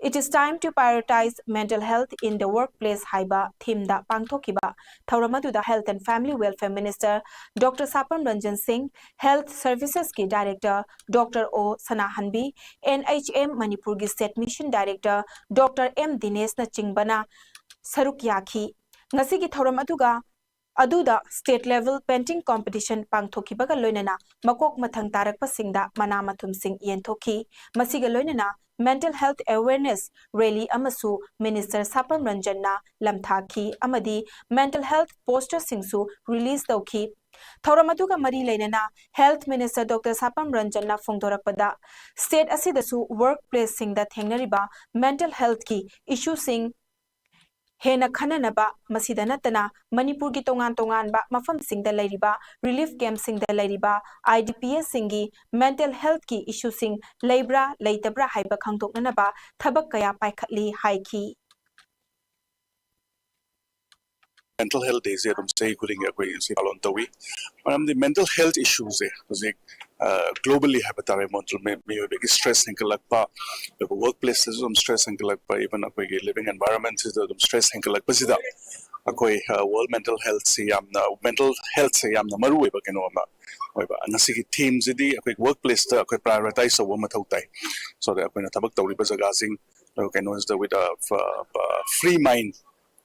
It is time to prioritize mental health in the workplace ꯍꯥꯏꯕ themeꯗ ꯄꯥꯡꯊꯣꯛꯈꯤꯕ ꯊꯧꯔꯝ ꯑꯗꯨꯗ Health and Family Welfare Minister Doctor ꯁꯥꯄꯝ Ranjan ꯁꯤꯡ, Health Servicesꯀꯤ Director Doctor ꯑꯣ ꯁꯅꯥꯍꯟꯕꯤ, NHM ꯃꯅꯤꯄꯨꯔꯒꯤ State Mission Director Doctor M ꯗꯤꯅꯦꯁꯅꯆꯤꯡꯕꯅ ꯁꯔꯨꯛ ꯌꯥꯈꯤ꯫ ꯉꯁꯤꯒꯤ ꯊꯧꯔꯝ ꯑꯗꯨꯒ ꯑꯗꯨꯗ state level painting competition ꯄꯥꯡꯊꯣꯛꯈꯤꯕꯒ ꯂꯣꯏꯅꯅ ꯃꯀꯣꯛ ꯃꯊꯪ ꯇꯥꯔꯛꯄꯁꯤꯡꯗ ꯃꯅꯥ ꯃꯊꯨꯝꯁꯤꯡ ꯌꯦꯟꯊꯣꯛꯈꯤ꯫ ꯃꯁꯤꯒ ꯂꯣꯏꯅꯅ mental health awareness rally ꯑꯃꯁꯨ Minister ꯁꯥꯄꯝ ꯔꯟꯖꯟꯅ ꯂꯝꯊꯥꯈꯤ ꯑꯃꯗꯤ mental health posterꯁꯤꯡꯁꯨ release ꯇꯧꯈꯤ꯫ ꯊꯧꯔꯝ ꯑꯗꯨꯒ ꯃꯔꯤ ꯂꯩꯅꯅ Health Minister Doctor ꯁꯥꯄꯝ ꯔꯟꯖꯟꯅ ꯐꯣꯡꯗꯣꯔꯛꯄꯗ, state ꯑꯁꯤꯗꯁꯨ work placeꯁꯤꯡꯗ ꯊꯦꯡꯅꯔꯤꯕ mental healthꯀꯤ issueꯁꯤꯡ ꯍꯦꯟꯅ ꯈꯟꯅꯅꯕ, ꯃꯁꯤꯗ ꯅꯠꯇꯅ ꯃꯅꯤꯄꯨꯔꯒꯤ ꯇꯣꯉꯥꯟ ꯇꯣꯉꯥꯟꯕ ꯃꯐꯝꯁꯤꯡꯗ ꯂꯩꯔꯤꯕ relief campꯁꯤꯡꯗ ꯂꯩꯔꯤꯕ IDPsꯁꯤꯡꯒꯤ mental healthꯀꯤ issueꯁꯤꯡ ꯂꯩꯕ꯭ꯔꯥ ꯂꯩꯇꯕ꯭ꯔꯥ ꯍꯥꯏꯕ ꯈꯪꯗꯣꯛꯅꯅꯕ ꯊꯕꯛ ꯀꯌꯥ ꯄꯥꯏꯈꯠꯂꯤ ꯍꯥꯏꯈꯤ꯫ Mental Health Dayꯁꯦ ꯑꯗꯨꯝ ꯆꯍꯤ ꯈꯨꯗꯤꯡꯒꯤ ꯑꯩꯈꯣꯏ ꯁꯤ ꯄꯥꯂꯣꯟ ꯇꯧꯏ꯫ ꯃꯔꯝꯗꯤ mental health issueꯁꯦ ꯍꯧꯖꯤꯛ globally ꯍꯥꯏꯕ ꯇꯥꯔꯦ, ꯃꯣꯟꯇ꯭ꯔ- ꯃꯤ- ꯃꯤꯑꯣꯏꯕꯒꯤ stress ꯍꯦꯟꯒꯠꯂꯛꯄ, ꯑꯗꯨꯒ work placeꯇꯁꯨ ꯑꯗꯨꯝ stress ꯍꯦꯟꯒꯠꯂꯛꯄ, even ꯑꯩꯈꯣꯏꯒꯤ living environmentꯁꯤꯗ ꯑꯗꯨꯝ stress ꯍꯦꯟꯒꯠꯂꯛꯄꯁꯤꯗ ꯑꯩꯈꯣꯏ World Mental Healthꯁꯤ ꯌꯥꯝꯅ mental healthꯁꯦ ꯌꯥꯝꯅ ꯃꯔꯨ ꯑꯣꯏꯕ ꯀꯩꯅꯣ ꯑꯃ ꯑꯣꯏꯕ꯫ ꯉꯁꯤꯒꯤ themeꯁꯤꯗꯤ ꯑꯩꯈꯣꯏ work placeꯇ ꯑꯩꯈꯣꯏ prioritize ꯇꯧꯕ ꯃꯊꯧ ꯇꯥꯏ꯫ So that ꯑꯩꯈꯣꯏꯅ ꯊꯕꯛ ꯇꯧꯔꯤꯕ ꯖꯒꯥꯁꯤꯡ ꯑꯗꯨꯒ ꯀꯩꯅꯣꯁꯤꯗ with a, uh, uh, free mind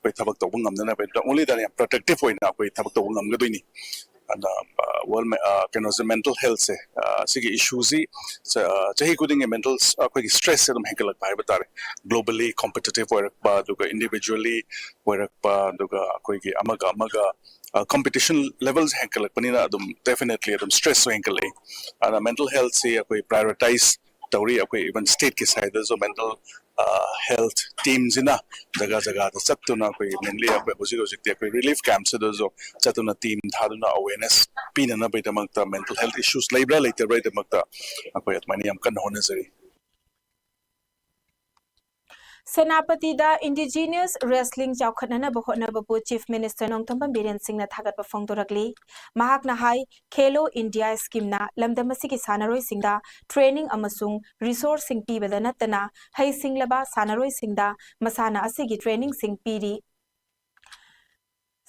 ꯑꯩꯈꯣꯏ ꯊꯕꯛ ꯇꯧꯕ ꯉꯝꯅꯅꯕ, not only that, ꯌꯥꯝ productive ꯑꯣꯏꯅ ꯑꯩꯈꯣꯏ ꯊꯕꯛ ꯇꯧꯕ ꯉꯝꯒꯗꯣꯏꯅꯤ꯫ ꯑꯗ world ꯀꯩꯅꯣꯁꯦ mental healthꯁꯦ ꯁꯤꯒꯤ issueꯁꯤ ꯆꯍꯤ ꯈꯨꯗꯤꯡꯒꯤ mental ꯑꯩꯈꯣꯏꯒꯤ stressꯁꯦ ꯑꯗꯨꯝ ꯍꯦꯟꯒꯠꯂꯛꯄ ꯍꯥꯏꯕ ꯇꯥꯔꯦ꯫ Globally competitive ꯑꯣꯏꯔꯛꯄ, ꯑꯗꯨꯒ individually ꯑꯣꯏꯔꯛꯄ, ꯑꯗꯨꯒ ꯑꯩꯈꯣꯏꯒꯤ ꯑꯃꯒ ꯑꯃꯒ competition levelꯁꯦ ꯍꯦꯟꯒꯠꯂꯛꯄꯅꯤꯅ ꯑꯗꯨꯝ definitely ꯑꯗꯨꯝ stressꯁꯨ ꯍꯦꯟꯒꯠꯂꯛꯏ꯫ ꯑꯗꯨꯅ mental healthꯁꯤ ꯑꯩꯈꯣꯏ prioritize ꯇꯧꯔꯤ꯫ ꯑꯩꯈꯣꯏ even stateꯀꯤ sideꯇꯁꯨ mental health teamꯁꯤꯅ ꯖꯒꯥ ꯖꯒꯥꯗ ꯆꯠꯇꯨꯅ ꯑꯩꯈꯣꯏ mainly ꯑꯩꯈꯣꯏ ꯍꯧꯖꯤꯛ ꯍꯧꯖꯤꯛꯇꯤ ꯑꯩꯈꯣꯏ relief campꯁꯤꯗꯁꯨ ꯆꯠꯇꯨꯅ team ꯊꯥꯗꯨꯅ awareness ꯄꯤꯅꯅꯕꯒꯤꯗꯃꯛꯇ mental health issues ꯂꯩꯕ꯭ꯔꯥ ꯂꯩꯇꯕ꯭ꯔꯥꯒꯤꯗꯃꯛꯇ ꯑꯩꯈꯣꯏ ꯑꯗꯨꯃꯥꯏꯅ ꯌꯥꯝ ꯀꯟꯅ ꯍꯣꯠꯅꯖꯔꯤ꯫ ꯁꯦꯅꯥꯄꯇꯤꯗ indigenous wrestling ꯆꯥꯎꯈꯠꯅꯅꯕ ꯍꯣꯠꯅꯕꯕꯨ Chief Minister ꯅꯣꯡꯊꯣꯝꯕꯝ ꯕꯤꯔꯦꯟ ꯁꯤꯡꯅ ꯊꯥꯒꯠꯄ ꯐꯣꯡꯗꯣꯔꯛꯂꯤ꯫ ꯃꯍꯥꯛꯅ ꯍꯥꯏ, Khelo India schemeꯅ ꯂꯝꯗꯝ ꯑꯁꯤꯒꯤ ꯁꯥꯟꯅꯔꯣꯏꯁꯤꯡꯗ training ꯑꯃꯁꯨꯡ resourceꯁꯤꯡ ꯄꯤꯕꯗ ꯅꯠꯇꯅ ꯍꯩꯁꯤꯡꯂꯕ ꯁꯥꯟꯅꯔꯣꯏꯁꯤꯡꯗ ꯃꯁꯥꯟꯅ ꯑꯁꯤꯒꯤ trainingꯁꯤꯡ ꯄꯤꯔꯤ꯫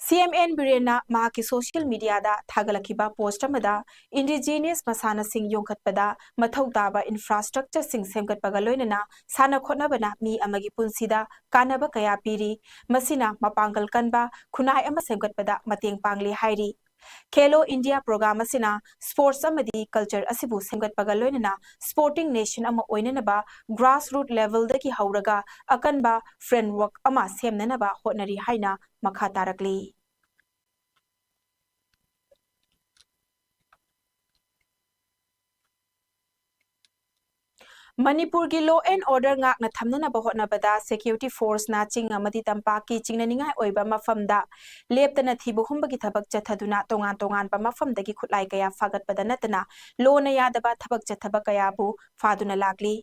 ꯁꯤ ꯑꯦꯝ ꯑꯦꯟ ꯕꯤꯔꯦꯟꯅ ꯃꯍꯥꯛꯀꯤ ꯁꯣꯁꯤꯌꯦꯜ ꯃꯤꯗꯤꯌꯥꯗ ꯊꯥꯒꯠꯂꯛꯈꯤꯕ ꯄꯣꯁ꯭ꯠ ꯑꯃꯗ, ꯏꯟꯗꯤꯖꯤꯅꯁ ꯃꯁꯥꯟꯅꯁꯤꯡ ꯌꯣꯛꯈꯠꯄꯗ ꯃꯊꯧ ꯇꯥꯕ ꯏꯟꯐ꯭ꯔꯥꯁ꯭ꯇ꯭ꯔꯛꯆꯔꯁꯤꯡ ꯁꯦꯝꯒꯠꯄꯒ ꯂꯣꯏꯅꯅ ꯁꯥꯟꯅ ꯈꯣꯠꯅꯕꯅ ꯃꯤ ꯑꯃꯒꯤ ꯄꯨꯟꯁꯤꯗ ꯀꯥꯟꯅꯕ ꯀꯌꯥ ꯄꯤꯔꯤ, ꯃꯁꯤꯅ ꯃꯄꯥꯡꯒꯜ ꯀꯟꯕ ꯈꯨꯟꯅꯥꯏ ꯑꯃ ꯁꯦꯝꯒꯠꯄꯗ ꯃꯇꯦꯡ ꯄꯥꯡꯂꯤ ꯍꯥꯏꯔꯤ꯫ ꯈꯦꯂꯣ ꯏꯟꯗꯤꯌꯥ ꯄ꯭ꯔꯣꯒ꯭ꯔꯥꯝ ꯑꯁꯤꯅ ꯁ꯭ꯄꯣꯔꯠꯁ ꯑꯃꯗꯤ ꯀꯜꯆꯔ ꯑꯁꯤꯕꯨ ꯁꯦꯝꯒꯠꯄꯒ ꯂꯣꯏꯅꯅ ꯁ꯭ꯄꯣꯔꯇꯤꯡ ꯅꯦꯁꯟ ꯑꯃ ꯑꯣꯏꯅꯅꯕ ꯒ꯭ꯔꯥꯁꯔꯨꯠ ꯂꯦꯚꯦꯜꯗꯒꯤ ꯍꯧꯔꯒ ꯑꯀꯟꯕ ꯐ꯭ꯔꯦꯝꯋꯔꯛ ꯑꯃ ꯁꯦꯝꯅꯅꯕ ꯍꯣꯠꯅꯔꯤ ꯍꯥꯏꯅ ꯃꯈꯥ ꯇꯥꯔꯛꯂꯤ꯫ ꯃꯅꯤꯄꯨꯔꯒꯤ law and order ꯉꯥꯛꯅ ꯊꯝꯅꯅꯕ ꯍꯣꯠꯅꯕꯗ ꯁꯦꯀ꯭ꯌꯨꯔꯤꯇꯤ ꯐꯣꯔꯁꯅ ꯆꯤꯡ ꯑꯃꯗꯤ ꯇꯝꯄꯥꯛꯀꯤ ꯆꯤꯡꯅꯅꯤꯡꯉꯥꯏ ꯑꯣꯏꯕ ꯃꯐꯝꯗ ꯂꯦꯞꯇꯅ ꯊꯤꯕ ꯍꯨꯝꯕꯒꯤ ꯊꯕꯛ ꯆꯠꯊꯗꯨꯅ ꯇꯣꯉꯥꯟ ꯇꯣꯉꯥꯟꯕ ꯃꯐꯝꯗꯒꯤ ꯈꯨꯠꯂꯥꯏ ꯀꯌꯥ ꯐꯥꯒꯠꯄꯗ ꯅꯠꯇꯅ ꯂꯣꯅ ꯌꯥꯗꯕ ꯊꯕꯛ ꯆꯠꯊꯕ ꯀꯌꯥꯕꯨ ꯐꯥꯗꯨꯅ ꯂꯥꯛꯂꯤ꯫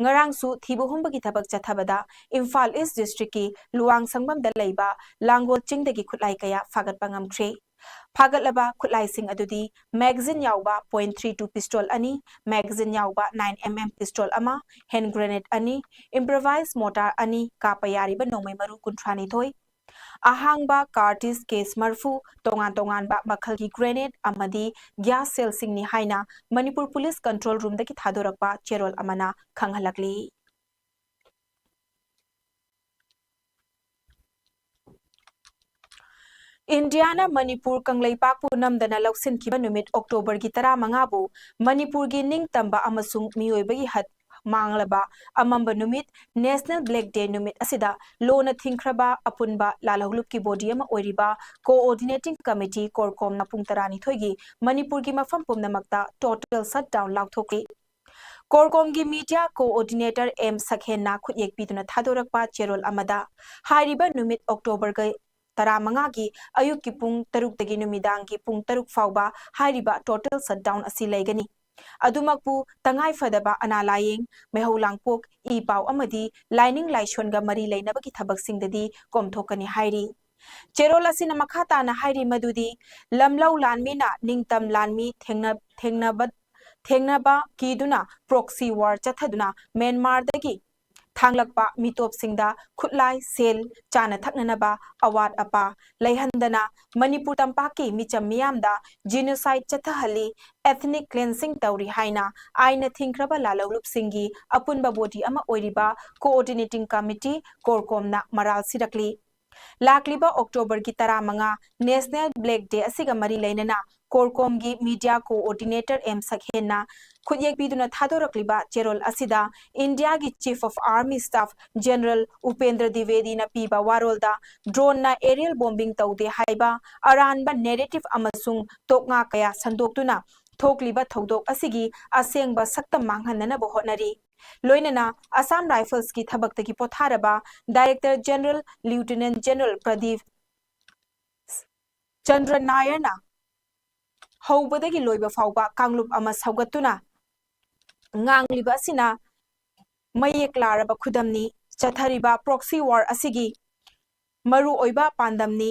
ꯉꯔꯥꯡꯁꯨ ꯊꯤꯕ ꯍꯨꯝꯕꯒꯤ ꯊꯕꯛ ꯆꯠꯊꯕꯗ ꯏꯝꯐꯥꯜ ꯏꯁ꯭ꯠ ꯗꯤꯁꯇ꯭ꯔꯤꯛꯀꯤ ꯂꯨꯋꯥꯡꯁꯪꯕꯝꯗ ꯂꯩꯕ ꯂꯥꯡꯒꯣꯜ ꯆꯤꯡꯗꯒꯤ ꯈꯨꯠꯂꯥꯏ ꯀꯌꯥ ꯐꯥꯒꯠꯄ ꯉꯝꯈ꯭ꯔꯦ꯫ ꯐꯥꯒꯠꯂꯕ ꯈꯨꯠꯂꯥꯏꯁꯤꯡ ꯑꯗꯨꯗꯤ ꯃꯦꯒꯥꯖꯤꯟ ꯌꯥꯎꯕ point three two ꯄꯤꯁꯇꯣꯜ ꯑꯅꯤ, ꯃꯦꯒꯥꯖꯤꯟ ꯌꯥꯎꯕ nine M M ꯄꯤꯁꯇꯣꯜ ꯑꯃ, ꯍꯦꯟ ꯒ꯭ꯔꯦꯅꯦꯗ ꯑꯅꯤ, ꯏꯝꯄ꯭ꯔꯣꯚꯥꯏꯖ ꯃꯣꯔꯇꯥꯔ ꯑꯅꯤ, ꯀꯥꯞꯄ ꯌꯥꯔꯤꯕ ꯅꯣꯡꯃꯩ ꯃꯔꯨ ꯀꯨꯟꯊ꯭ꯔꯥ ꯅꯤꯊꯣꯏ, ꯑꯍꯥꯡꯕ ꯀꯥꯔꯇ꯭ꯔꯤꯖ ꯀꯦꯁ ꯃꯔꯤꯐꯨ, ꯇꯣꯉꯥꯟ ꯇꯣꯉꯥꯟꯕ ꯃꯈꯜꯒꯤ ꯒ꯭ꯔꯦꯅꯦꯗ ꯑꯃꯗꯤ ꯒ꯭ꯌꯥꯁ ꯁꯦꯜꯁꯤꯡꯅꯤ ꯍꯥꯏꯅ ꯃꯅꯤꯄꯨꯔ ꯄꯨꯂꯤꯁ ꯀꯟꯇ꯭ꯔꯣꯜ ꯔꯨꯝꯗꯒꯤ ꯊꯥꯗꯣꯔꯛꯄ ꯆꯦꯔꯣꯜ ꯑꯃꯅ ꯈꯪꯍꯜꯂꯛꯂꯤ꯫ ꯏꯟꯗꯤꯌꯥꯅ ꯃꯅꯤꯄꯨꯔ ꯀꯪꯂꯩꯄꯥꯛꯄꯨ ꯅꯝꯗꯅ ꯂꯧꯁꯤꯟꯈꯤꯕ ꯅꯨꯃꯤꯠ ꯑꯣꯛꯇꯣꯕꯔꯒꯤ ꯇꯔꯥꯃꯉꯥꯕꯨ ꯃꯅꯤꯄꯨꯔꯒꯤ ꯅꯤꯡꯇꯝꯕ ꯑꯃꯁꯨꯡ ꯃꯤꯑꯣꯏꯕꯒꯤ ꯍꯠ ꯃꯥꯡꯂꯕ ꯑꯃꯝꯕ ꯅꯨꯃꯤꯠ, National Black Day ꯅꯨꯃꯤꯠ ꯑꯁꯤꯗ ꯂꯣꯅ ꯊꯤꯡꯈ꯭ꯔꯕ ꯑꯄꯨꯟꯕ ꯂꯥꯜꯍꯧꯂꯨꯞꯀꯤ ꯕꯣꯗꯤ ꯑꯃ ꯑꯣꯏꯔꯤꯕ Coordinating Committee, ꯀꯣꯔꯀꯣꯝꯅ ꯄꯨꯡ ꯇꯔꯥꯅꯤꯊꯣꯏꯒꯤ ꯃꯅꯤꯄꯨꯔꯒꯤ ꯃꯐꯝ ꯄꯨꯝꯅꯃꯛꯇ total shutdown ꯂꯥꯎꯊꯣꯛꯈꯤ꯫ ꯀꯣꯔꯀꯣꯝꯒꯤ ꯃꯤꯗꯤꯌꯥ ꯀꯣꯑꯣꯔꯗꯤꯅꯦꯇꯔ ꯑꯦꯝ ꯁꯈꯦꯟꯅ ꯈꯨꯠꯌꯦꯛ ꯄꯤꯗꯨꯅ ꯊꯥꯗꯣꯔꯛꯄ ꯆꯦꯔꯣꯜ ꯑꯃꯗ, ꯍꯥꯏꯔꯤꯕ ꯅꯨꯃꯤꯠ ꯑꯣꯛꯇꯣꯕꯔꯒꯤ ꯇꯔꯥꯃꯉꯥꯒꯤ ꯑꯌꯨꯛꯀꯤ ꯄꯨꯡ ꯇꯔꯨꯛꯇꯒꯤ ꯅꯨꯃꯤꯗꯥꯡꯒꯤ ꯄꯨꯡ ꯇꯔꯨꯛ ꯐꯥꯎꯕ ꯍꯥꯏꯔꯤꯕ total shutdown ꯑꯁꯤ ꯂꯩꯒꯅꯤ꯫ ꯑꯗꯨꯃꯛꯄꯨ ꯇꯉꯥꯏ ꯐꯗꯕ ꯑꯅꯥ ꯂꯥꯌꯦꯡ, ꯃꯩꯍꯧ ꯂꯥꯡꯄꯣꯛ, ꯏ ꯄꯥꯎ ꯑꯃꯗꯤ ꯂꯥꯏꯅꯤꯡ ꯂꯥꯏꯁꯣꯟꯒ ꯃꯔꯤ ꯂꯩꯅꯕꯒꯤ ꯊꯕꯛꯁꯤꯡꯗꯗꯤ ꯀꯣꯝꯊꯣꯛꯀꯅꯤ ꯍꯥꯏꯔꯤ꯫ ꯆꯦꯔꯣꯜ ꯑꯁꯤꯅ ꯃꯈꯥ ꯇꯥꯅ ꯍꯥꯏꯔꯤ ꯃꯗꯨꯗꯤ ꯂꯝꯂꯧ ꯂꯥꯟꯃꯤꯅ ꯅꯤꯡꯇꯝ ꯂꯥꯟꯃꯤ ꯊꯦꯡꯅ-, ꯊꯦꯡꯅꯕ, ꯊꯦꯡꯅꯕ ꯀꯤꯗꯨꯅ proxy war ꯆꯠꯊꯗꯨꯅ ꯃ꯭ꯌꯥꯟꯃꯥꯔꯗꯒꯤ ꯊꯥꯡꯂꯛꯄ ꯃꯤꯇꯣꯞꯁꯤꯡꯗ ꯈꯨꯠꯂꯥꯏ, ꯁꯦꯜ, ꯆꯥꯅ ꯊꯛꯅꯅꯕ ꯑꯋꯥꯠ ꯑꯄꯥ ꯂꯩꯍꯟꯗꯅ ꯃꯅꯤꯄꯨꯔ ꯇꯝꯄꯥꯛꯀꯤ ꯃꯤꯆꯝ ꯃꯤꯌꯥꯝꯗ genocide ꯆꯠꯊꯍꯜꯂꯤ, ethnic cleansing ꯇꯧꯔꯤ ꯍꯥꯏꯅ ꯑꯥꯏꯟꯅ ꯊꯤꯡꯈ꯭ꯔꯕ ꯂꯥꯜꯍꯧꯂꯨꯞꯁꯤꯡꯒꯤ ꯑꯄꯨꯟꯕ body ꯑꯃ ꯑꯣꯏꯔꯤꯕ Coordinating Committee, CORCOM ꯅ ꯃꯔꯥꯜ ꯁꯤꯔꯛꯂꯤ꯫ ꯂꯥꯛꯂꯤꯕ October ꯒꯤ ꯇꯔꯥꯃꯉꯥ National Black Day ꯑꯁꯤꯒ ꯃꯔꯤ ꯂꯩꯅꯅ CORCOM ꯒꯤ media coordinator ꯑꯦꯝ ꯁꯛꯍꯦꯟꯅ ꯈꯨꯠꯌꯦꯛ ꯄꯤꯗꯨꯅ ꯊꯥꯗꯣꯔꯛꯂꯤꯕ ꯆꯦꯔꯣꯜ ꯑꯁꯤꯗ ꯏꯟꯗꯤꯌꯥꯒꯤ Chief of Army Staff General Upendra ꯗ꯭ꯋꯤꯋꯦꯗꯤꯅ ꯄꯤꯕ ꯋꯥꯔꯣꯜꯗ drone ꯅ aerial bombing ꯇꯧꯗꯦ ꯍꯥꯏꯕ ꯑꯔꯥꯟꯕ narrative ꯑꯃꯁꯨꯡ ꯇꯣꯛꯉꯥ ꯀꯌꯥ ꯁꯟꯗꯣꯛꯇꯨꯅ ꯊꯣꯛꯂꯤꯕ ꯊꯧꯗꯣꯛ ꯑꯁꯤꯒꯤ ꯑꯁꯦꯡꯕ ꯁꯛꯇꯝ ꯃꯥꯡꯍꯟꯅꯅꯕ ꯍꯣꯠꯅꯔꯤ꯫ ꯂꯣꯏꯅꯅ Assam Rifles ꯀꯤ ꯊꯕꯛꯇꯒꯤ ꯄꯣꯊꯥꯔꯕ Director General Lieutenant General Pradeep Chandra ꯅꯥꯌꯔꯅ ꯍꯧꯕꯗꯒꯤ ꯂꯣꯏꯕ ꯐꯥꯎꯕ ꯀꯥꯡꯂꯨꯞ ꯑꯃ ꯁꯧꯒꯠꯇꯨꯅ ꯉꯥꯡꯂꯤꯕ ꯑꯁꯤꯅ ꯃꯌꯦꯛ ꯂꯥꯔꯕ ꯈꯨꯗꯝꯅꯤ꯫ ꯆꯠꯊꯔꯤꯕ proxy war ꯑꯁꯤꯒꯤ ꯃꯔꯨꯑꯣꯏꯕ ꯄꯥꯟꯗꯝꯅꯤ꯫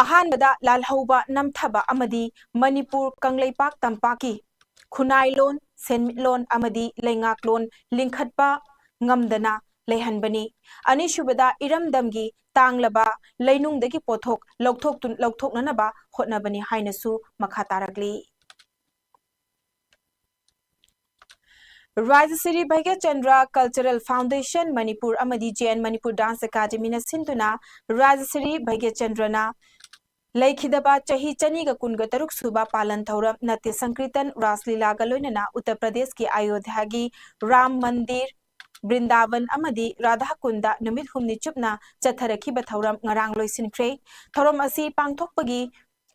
ꯑꯍꯥꯟꯕꯗ ꯂꯥꯜꯍꯧꯕ ꯅꯝꯊꯕ ꯑꯃꯗꯤ ꯃꯅꯤꯄꯨꯔ ꯀꯪꯂꯩꯄꯥꯛ ꯇꯝꯄꯥꯛꯀꯤ ꯈꯨꯟꯅꯥꯏꯂꯣꯟ, ꯁꯦꯟꯃꯤꯠꯂꯣꯟ ꯑꯃꯗꯤ ꯂꯩꯉꯥꯛꯂꯣꯟ ꯂꯤꯡꯈꯠꯄ ꯉꯝꯗꯅ ꯂꯩꯍꯟꯕꯅꯤ꯫ ꯑꯅꯤꯁꯨꯕꯗ ꯏꯔꯝꯗꯝꯒꯤ ꯇꯥꯡꯂꯕ ꯂꯩꯅꯨꯡꯗꯒꯤ ꯄꯣꯠꯊꯣꯛ ꯂꯧꯊꯣꯛꯇꯨ-, ꯂꯧꯊꯣꯛꯅꯅꯕ ꯍꯣꯠꯅꯕꯅꯤ ꯍꯥꯏꯅꯁꯨ ꯃꯈꯥ ꯇꯥꯔꯛꯂꯤ꯫ ꯔꯥꯖꯁꯤꯔꯤ ꯚꯩꯒ꯭ꯌꯆꯟꯗ꯭ꯔ Cultural Foundation ꯃꯅꯤꯄꯨꯔ ꯑꯃꯗꯤ J and Manipur Dance Academy ꯅ ꯁꯤꯟꯗꯨꯅ ꯔꯥꯖꯁꯤꯔꯤ ꯚꯩꯒ꯭ꯌꯆꯟꯗ꯭ꯔꯅ ꯂꯩꯈꯤꯗꯕ ꯆꯍꯤ ꯆꯅꯤꯒ ꯀꯨꯟꯒ ꯇꯔꯨꯛ ꯁꯨꯕ ꯄꯥꯂꯟ ꯊꯧꯔꯝ ꯅꯥꯇ꯭ꯌ ꯁꯪꯀꯤꯔꯇꯟ ꯔꯥꯁꯂꯤꯂꯥꯒ ꯂꯣꯏꯅꯅ ꯎꯠꯇꯔ ꯄ꯭ꯔꯗꯦꯁꯀꯤ ꯑꯌꯣꯙ꯭ꯌꯥꯒꯤ ꯔꯥꯝ ꯃꯟꯗꯤꯔ, ꯕ꯭ꯔꯤꯟꯗꯥꯕꯟ ꯑꯃꯗꯤ ꯔꯥꯙꯥ ꯀꯨꯟꯗ ꯅꯨꯃꯤꯠ ꯍꯨꯝꯅꯤ ꯆꯨꯞꯅ ꯆꯠꯊꯔꯛꯈꯤꯕ ꯊꯧꯔꯝ ꯉꯔꯥꯡ ꯂꯣꯏꯁꯤꯟꯈ꯭ꯔꯦ꯫ ꯊꯧꯔꯝ ꯑꯁꯤ ꯄꯥꯡꯊꯣꯛꯄꯒꯤ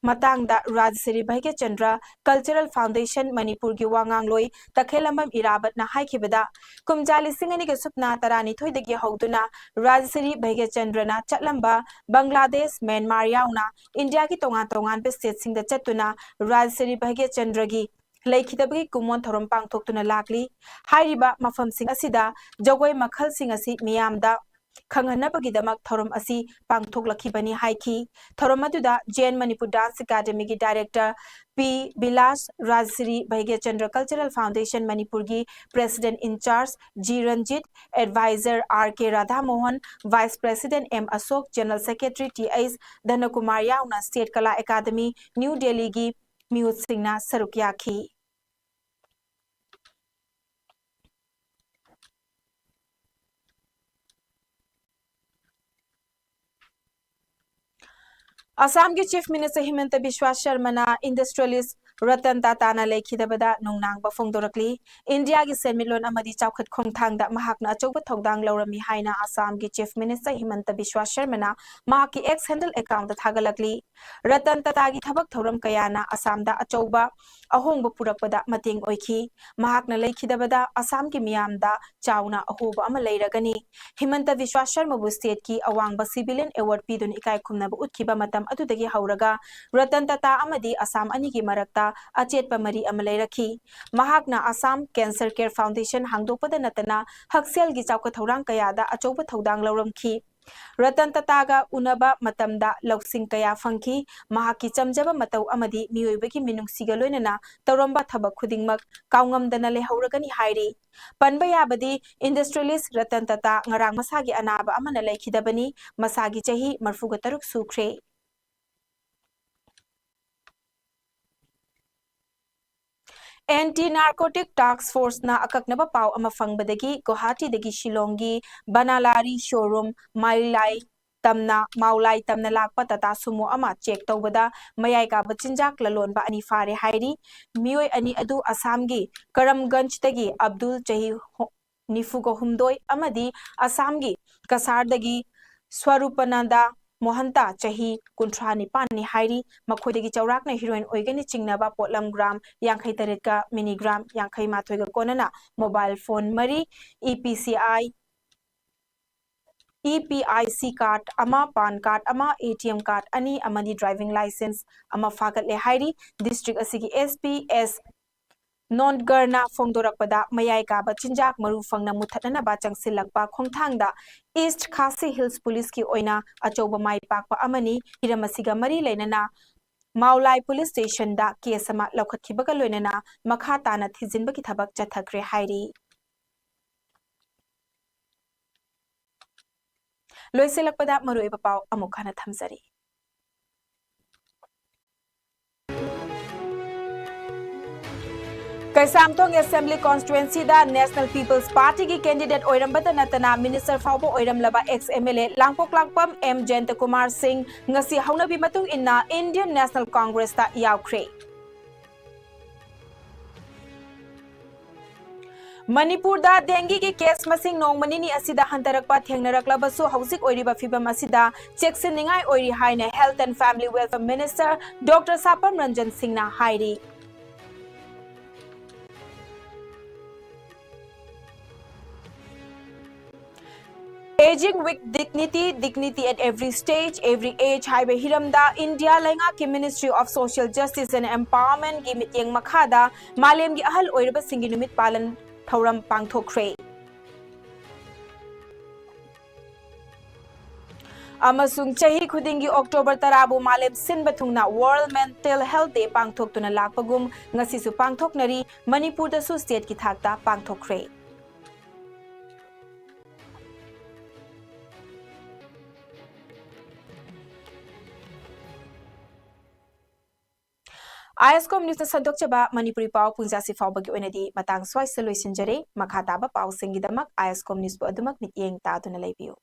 ꯃꯇꯥꯡꯗ ꯔꯥꯖꯁꯤꯔꯤ ꯚꯩꯒ꯭ꯌꯆꯟꯗ꯭ꯔ Cultural Foundation ꯃꯅꯤꯄꯨꯔꯒꯤ ꯋꯥ ꯉꯥꯡꯂꯣꯏ ꯇꯈꯦꯜꯂꯝꯕꯝ ꯏꯔꯥꯕꯠꯅ ꯍꯥꯏꯈꯤꯕꯗ, ꯀꯨꯝꯖꯥ ꯂꯤꯁꯤꯡ ꯑꯅꯤꯒ ꯁꯨꯞꯅ ꯇꯔꯥꯅꯤꯊꯣꯏꯗꯒꯤ ꯍꯧꯗꯨꯅ ꯔꯥꯖꯁꯤꯔꯤ ꯚꯩꯒ꯭ꯌꯆꯟꯗ꯭ꯔꯅ ꯆꯠꯂꯝꯕ ꯕꯪꯒ꯭ꯂꯥꯗꯦꯁ, ꯃ꯭ꯌꯥꯟꯃꯥꯔ ꯌꯥꯎꯅ ꯏꯟꯗꯤꯌꯥꯒꯤ ꯇꯣꯉꯥꯟ ꯇꯣꯉꯥꯟꯕ state ꯁꯤꯡꯗ ꯆꯠꯇꯨꯅ ꯔꯥꯖꯁꯤꯔꯤ ꯚꯩꯒ꯭ꯌꯆꯟꯗ꯭ꯔꯒꯤ ꯂꯩꯈꯤꯗꯕꯒꯤ ꯀꯨꯝꯑꯣꯟ ꯊꯧꯔꯝ ꯄꯥꯡꯊꯣꯛꯇꯨꯅ ꯂꯥꯛꯂꯤ꯫ ꯍꯥꯏꯔꯤꯕ ꯃꯐꯝꯁꯤꯡ ꯑꯁꯤꯗ ꯖꯒꯣꯏ ꯃꯈꯜꯁꯤꯡ ꯑꯁꯤ ꯃꯤꯌꯥꯝꯗ ꯈꯪꯍꯟꯅꯕꯒꯤꯗꯃꯛ ꯊꯧꯔꯝ ꯑꯁꯤ ꯄꯥꯡꯊꯣꯛꯂꯛꯈꯤꯕꯅꯤ ꯍꯥꯏꯈꯤ꯫ ꯊꯧꯔꯝ ꯑꯗꯨꯗ Jain Manipur Dance Academyꯒꯤ Director P Bilas, Rajshri Bhagya Chandra Cultural Foundation Manipurꯒꯤ President in Charge G Ranjit, Advisor R K Radha Mohan, Vice President M Ashok, General Secretary Th Dhanakumar ꯌꯥꯎꯅ State Kala Academy, New Delhiꯒꯤ ꯃꯤꯍꯨꯠꯁꯤꯡꯅ ꯁꯔꯨꯛ ꯌꯥꯈꯤ꯫ ꯑꯁꯥꯝꯒꯤ Chief Minister ꯍꯤꯃꯟꯇ ꯕꯤꯁ꯭ꯋꯥ ꯁꯔꯃꯅ industrialist ꯔꯇꯟ ꯇꯥꯇꯥꯅ ꯂꯩꯈꯤꯗꯕꯗ ꯅꯨꯡꯅꯥꯡꯕ ꯐꯣꯡꯗꯣꯔꯛꯂꯤ꯫ ꯏꯟꯗꯤꯌꯥꯒꯤ ꯁꯦꯟꯃꯤꯠꯂꯣꯟ ꯑꯃꯗꯤ ꯆꯥꯎꯈꯠ ꯈꯣꯡꯊꯥꯡꯗ ꯃꯍꯥꯛꯅ ꯑꯆꯧꯕ ꯊꯧꯗꯥꯡ ꯂꯧꯔꯝꯃꯤ ꯍꯥꯏꯅ ꯑꯁꯥꯝꯒꯤ Chief Minister ꯍꯤꯃꯟꯇ ꯕꯤꯁ꯭ꯋꯥ ꯁꯔꯃꯅ ꯃꯍꯥꯛꯀꯤ X handle accountꯇ ꯊꯥꯒꯠꯂꯛꯂꯤ꯫ ꯔꯇꯟ ꯇꯥꯇꯥꯒꯤ ꯊꯕꯛ ꯊꯧꯔꯝ ꯀꯌꯥꯅ ꯑꯁꯥꯝꯗ ꯑꯆꯧꯕ ꯑꯍꯣꯡꯕ ꯄꯨꯔꯛꯄꯗ ꯃꯇꯦꯡ ꯑꯣꯏꯈꯤ꯫ ꯃꯍꯥꯛꯅ ꯂꯩꯈꯤꯗꯕꯗ ꯑꯁꯥꯝꯒꯤ ꯃꯤꯌꯥꯝꯗ ꯆꯥꯎꯅ ꯑꯍꯣꯕ ꯑꯃ ꯂꯩꯔꯒꯅꯤ꯫ ꯍꯤꯃꯟꯇ ꯕꯤꯁ꯭ꯋꯥ ꯁꯔꯃꯕꯨ stateꯀꯤ ꯑꯋꯥꯡꯕ civilian award ꯄꯤꯗꯨꯅ ꯏꯀꯥꯏ ꯈꯨꯝꯅꯕ ꯎꯠꯈꯤꯕ ꯃꯇꯝ ꯑꯗꯨꯗꯒꯤ ꯍꯧꯔꯒ ꯔꯇꯟ ꯇꯥꯇꯥ ꯑꯃꯗꯤ ꯑꯁꯥꯝ ꯑꯅꯤꯒꯤ ꯃꯔꯛꯇ ꯑꯆꯦꯠꯄ ꯃꯔꯤ ꯑꯃ ꯂꯩꯔꯛꯈꯤ꯫ ꯃꯍꯥꯛꯅ ꯑꯁꯥꯝ Cancer Care Foundation ꯍꯥꯡꯗꯣꯛꯄꯗ ꯅꯠꯇꯅ ꯍꯛꯁꯦꯜꯒꯤ ꯆꯥꯎꯈꯠ ꯊꯧꯔꯥꯡ ꯀꯌꯥꯗ ꯑꯆꯧꯕ ꯊꯧꯗꯥꯡ ꯂꯧꯔꯝꯈꯤ꯫ ꯔꯇꯟ ꯇꯥꯇꯥꯒ ꯎꯅꯕ ꯃꯇꯝꯗ ꯂꯧꯁꯤꯡ ꯀꯌꯥ ꯐꯪꯈꯤ꯫ ꯃꯍꯥꯛꯀꯤ ꯆꯝꯖꯕ ꯃꯇꯧ ꯑꯃꯗꯤ ꯃꯤꯑꯣꯏꯕꯒꯤ ꯃꯤꯅꯨꯡꯁꯤꯒ ꯂꯣꯏꯅꯅ ꯇꯧꯔꯝꯕ ꯊꯕꯛ ꯈꯨꯗꯤꯡꯃꯛ ꯀꯥꯎꯉꯝꯗꯅ ꯂꯩꯍꯧꯔꯒꯅꯤ ꯍꯥꯏꯔꯤ꯫ ꯄꯟꯕ ꯌꯥꯕꯗꯤ industrialist ꯔꯇꯟ ꯇꯥꯇꯥ ꯉꯔꯥꯡ ꯃꯁꯥꯒꯤ ꯑꯅꯥꯕ ꯑꯃꯅ ꯂꯩꯈꯤꯗꯕꯅꯤ꯫ ꯃꯁꯥꯒꯤ ꯆꯍꯤ ꯃꯔꯤꯐꯨꯇꯔꯨꯛ ꯁꯨꯈ꯭ꯔꯦ꯫ Anti Narcotic Task Forceꯅ ꯑꯀꯛꯅꯕ ꯄꯥꯎ ꯑꯃ ꯐꯪꯕꯗꯒꯤ ꯒꯨꯋꯥꯍꯥꯇꯤꯗꯒꯤ ꯁꯤꯂꯣꯡꯒꯤ ꯕꯅꯥꯂꯥꯔꯤ showroom ꯃꯥꯏꯂꯥꯏ ꯇꯝꯅ, ꯃꯥꯎꯂꯥꯏ ꯇꯝꯅ ꯂꯥꯛꯄ Tata Sumo ꯑꯃ check ꯇꯧꯕꯗ ꯃꯌꯥꯏ ꯀꯥꯕ ꯆꯤꯟꯖꯥꯛ ꯂꯂꯣꯟꯕ ꯑꯅꯤ ꯐꯥꯔꯦ ꯍꯥꯏꯔꯤ꯫ ꯃꯤꯑꯣꯏ ꯑꯅꯤ ꯑꯗꯨ ꯑꯁꯥꯝꯒꯤ ꯀꯔꯝꯒꯟꯖꯇꯒꯤ ꯑꯕꯗꯨꯜ ꯆꯍꯤ ꯍꯣ-, ꯅꯤꯐꯨꯒ ꯍꯨꯝꯗꯣꯏ ꯑꯃꯗꯤ ꯑꯁꯥꯝꯒꯤ ꯀꯁꯥꯔꯗꯒꯤ ꯁ꯭ꯋꯔꯨꯄꯅꯟꯗ ꯃꯣꯍꯟꯇ ꯆꯍꯤ ꯀꯨꯟꯊ꯭ꯔꯥ ꯅꯤꯄꯥꯟꯅꯤ ꯍꯥꯏꯔꯤ꯫ ꯃꯈꯣꯏꯗꯒꯤ ꯆꯥꯎꯔꯥꯛꯅ heroin ꯑꯣꯏꯒꯅꯤ ꯆꯤꯡꯅꯕ ꯄꯣꯠꯂꯝ gram ꯌꯥꯡꯈꯩ ꯇꯔꯦꯠꯀ milligram ꯌꯥꯡꯈꯩ ꯃꯥꯊꯣꯏꯒ ꯀꯣꯟꯅꯅ mobile phone ꯃꯔꯤ, E P C I, E P I C card ꯑꯃ, PAN card ꯑꯃ, A T M card ꯑꯅꯤ ꯑꯃꯗꯤ driving licence ꯑꯃ ꯐꯥꯒꯠꯂꯦ ꯍꯥꯏꯔꯤ꯫ District ꯑꯁꯤꯒꯤ S P, S ꯅꯣꯟꯗꯒꯔꯅ ꯐꯣꯡꯗꯣꯔꯛꯄꯗ, ꯃꯌꯥꯏ ꯀꯥꯕ ꯆꯤꯟꯖꯥꯛ ꯃꯔꯨ ꯐꯪꯅ ꯃꯨꯠꯊꯠꯅꯅꯕ ꯆꯪꯁꯤꯜꯂꯛꯄ ꯈꯣꯡꯊꯥꯡꯗ East Khasi Hills Police ꯀꯤ ꯑꯣꯏꯅ ꯑꯆꯧꯕ ꯃꯥꯏ ꯄꯥꯛꯄ ꯑꯃꯅꯤ꯫ ꯍꯤꯔꯝ ꯑꯁꯤꯒ ꯃꯔꯤ ꯂꯩꯅꯅ ꯃꯥꯎꯂꯥꯏ Police Station ꯗ case ꯑꯃ ꯂꯧꯈꯠꯈꯤꯕꯒ ꯂꯣꯏꯅꯅ ꯃꯈꯥ ꯇꯥꯅ ꯊꯤꯖꯤꯟꯕꯒꯤ ꯊꯕꯛ ꯆꯠꯊꯈ꯭ꯔꯦ ꯍꯥꯏꯔꯤ꯫ ꯂꯣꯏꯁꯤꯜꯂꯛꯄꯗ ꯃꯔꯨꯑꯣꯏꯕ ꯄꯥꯎ ꯑꯃꯨꯛ ꯍꯟꯅ ꯊꯝꯖꯔꯤ꯫ ꯀꯩꯁꯥꯝꯊꯣꯡ Assembly Constituency ꯗ National People's Party ꯒꯤ candidate ꯑꯣꯏꯔꯝꯕꯇ ꯅꯠꯇꯅ minister ꯐꯥꯎꯕ ꯑꯣꯏꯔꯝꯂꯕ ex M L A Langpoklakpam M ꯖꯌꯟꯇꯀꯨꯃꯥꯔ ꯁꯤꯡ ꯉꯁꯤ ꯍꯧꯅꯕꯤ ꯃꯇꯨꯡ ꯏꯟꯅ Indian National Congress ꯇ ꯌꯥꯎꯈ꯭ꯔꯦ꯫ ꯃꯅꯤꯄꯨꯔꯗ dengue ꯒꯤ case ꯃꯁꯤꯡ ꯅꯣꯡꯃ ꯅꯤꯅꯤ ꯑꯁꯤꯗ ꯍꯟꯊꯔꯛꯄ ꯊꯦꯡꯅꯔꯛꯂꯕꯁꯨ, ꯍꯧꯖꯤꯛ ꯑꯣꯏꯔꯤꯕ ꯐꯤꯚꯝ ꯑꯁꯤꯗ ꯆꯦꯛꯁꯤꯟꯅꯤꯡꯉꯥꯏ ꯑꯣꯏꯔꯤ ꯍꯥꯏꯅ Health and Family Welfare Minister Doctor ꯁꯥꯄꯝ Ranjan ꯁꯤꯡꯅ ꯍꯥꯏꯔꯤ꯫ Aging with Dignity, Dignity at Every Stage, Every Age ꯍꯥꯏꯕ ꯍꯤꯔꯝꯗ ꯏꯟꯗꯤꯌꯥ ꯂꯩꯉꯥꯛꯀꯤ Ministry of Social Justice and Empowerment ꯀꯤ ꯃꯤꯠꯌꯦꯡ ꯃꯈꯥꯗ ꯃꯥꯂꯦꯝꯒꯤ ꯑꯍꯜ ꯑꯣꯏꯔꯕꯁꯤꯡꯒꯤ ꯅꯨꯃꯤꯠ ꯄꯥꯂꯟ ꯊꯧꯔꯝ ꯄꯥꯡꯊꯣꯛꯈ꯭ꯔꯦ꯫ ꯑꯃꯁꯨꯡ ꯆꯍꯤ ꯈꯨꯗꯤꯡꯒꯤ October ꯇꯔꯥꯕꯨ ꯃꯥꯂꯦꯝ ꯁꯤꯟꯕ ꯊꯨꯡꯅ World Mental Health Day ꯄꯥꯡꯊꯣꯛꯇꯨꯅ ꯂꯥꯛꯄꯒꯨꯝ, ꯉꯁꯤꯁꯨ ꯄꯥꯡꯊꯣꯛꯅꯔꯤ꯫ ꯃꯅꯤꯄꯨꯔꯗꯁꯨ state ꯀꯤ ꯊꯥꯛꯇ ꯄꯥꯡꯊꯣꯛꯈ꯭ꯔꯦ꯫ ISCOM News ꯅ ꯁꯟꯗꯣꯛꯆꯕ ꯃꯅꯤꯄꯨꯔꯤ ꯄꯥꯎ ꯄꯨꯡꯖꯥꯁꯤ ꯐꯥꯎꯕꯒꯤ ꯑꯣꯏꯅꯗꯤ ꯃꯇꯥꯡ ꯁ꯭ꯋꯥꯏꯁꯤꯗ ꯂꯣꯏꯁꯤꯟꯖꯔꯦ꯫ ꯃꯈꯥ ꯇꯥꯕ ꯄꯥꯎꯁꯤꯡꯒꯤꯗꯃꯛ ISCOM News ꯄꯨ ꯑꯗꯨꯃꯛ ꯃꯤꯠꯌꯦꯡ ꯇꯥꯗꯨꯅ ꯂꯩꯕꯤꯌꯨ꯫